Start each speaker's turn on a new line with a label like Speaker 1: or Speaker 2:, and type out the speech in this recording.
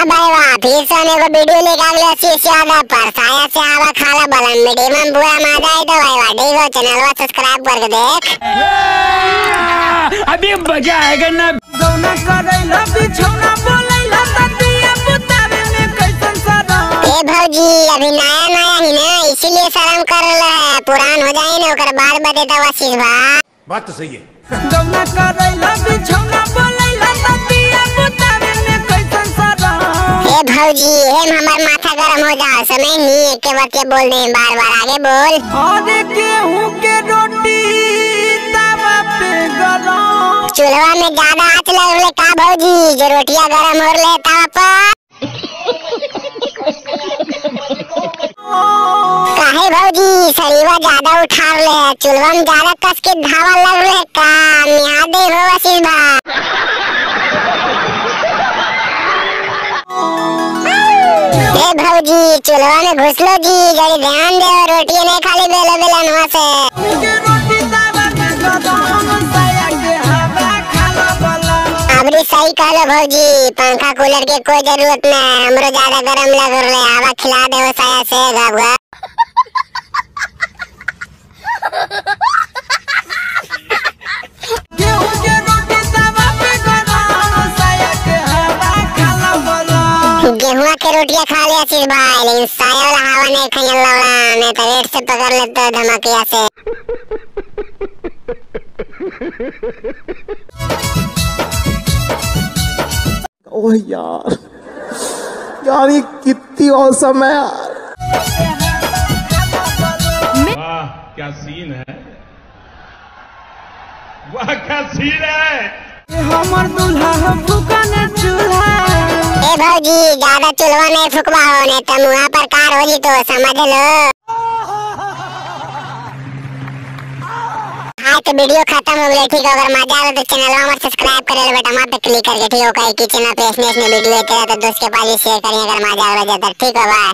Speaker 1: हाँ भाई वाह, फिर से हम एगो वीडियो लेके आ गए आशीष यादव पर साया से हवा खाला बलम वीडियो में पूरा मजा आई तो भाई वाह, ठीक हो चैनलवा सब्सक्राइब करके देख।
Speaker 2: अभी मजा आएगा ना।
Speaker 3: गौना करैला बिछौना बोलैला ततिया पुतावे में कैसन सदा।
Speaker 1: ए भौजी अभी नया नया ही ना इसीलिए शर्म कर रहा है, पुरान हो जाए ना ओकर बाद बतेता आशीष भाई।
Speaker 4: बात तो सही है।
Speaker 3: गौना करैला बिछौना बोलैला ततिया पुतावे में कैसन सदा।
Speaker 1: ए भौजी हेम हमर माथा गरम हो जा समय नहीं एक के बात के बोल दे बार बार, आगे बोल।
Speaker 3: अरे गेहूं के रोटी तवा पे गरम,
Speaker 1: चूल्हा में ज्यादा आंच लग रहे का भौजी जो रोटियां गरम हो रहे तवा पर। काहे भौजी शरीवा ज्यादा उठा रहे है, चूल्हा में ज्यादा कस के धावा लग रहे का निहा दे हो आशीष भाई। ए भौजी चूल्हा में घुस लो जी, जरा ध्यान दे रोटी नहीं खाली बेलो बेलनवा से।
Speaker 3: के रोटी तवा पे गरम साया के हवा खाला बलम।
Speaker 1: अबरी सही कहलो भौजी, पंखा कूलर के कोई जरूरत नहीं, हमरो ज्यादा गरम लग रहे, हवा खिला दे हो साया से गबगा।
Speaker 3: गेहूं के रोटी तवा पे गरम साया के हवा खाला बलम।
Speaker 1: गेहुआ के रोटियां खा लिया आशीष भाई, लेकिन साया वाला हवा नहीं खाई लौड़ा, नहीं तो रेट से पकड़ लेते धमकिया से।
Speaker 5: ओह यार, यार ये कितनी औसम है यार।
Speaker 4: वाह क्या सीन है, वाह क्या सीन है।
Speaker 3: हमर दूल्हा फुकन चूल्हा।
Speaker 1: ए भौजी ज्यादा चूल्हा नहीं फुकवा हो नहीं तो मुँह पर कार हो जी तो समझ लो। हाँ तो वीडियो खत्म हो गई, ठीक है। अगर मजा आवे तो चैनल हमारे सब्सक्राइब करे बेटा वहाँ पे क्लिक करके, ठीक हो। कहीं की चैनल पे इसने वीडियो तो दोस्त के पास शेयर करिए अगर मजा आवे तो, ठीक है बाय।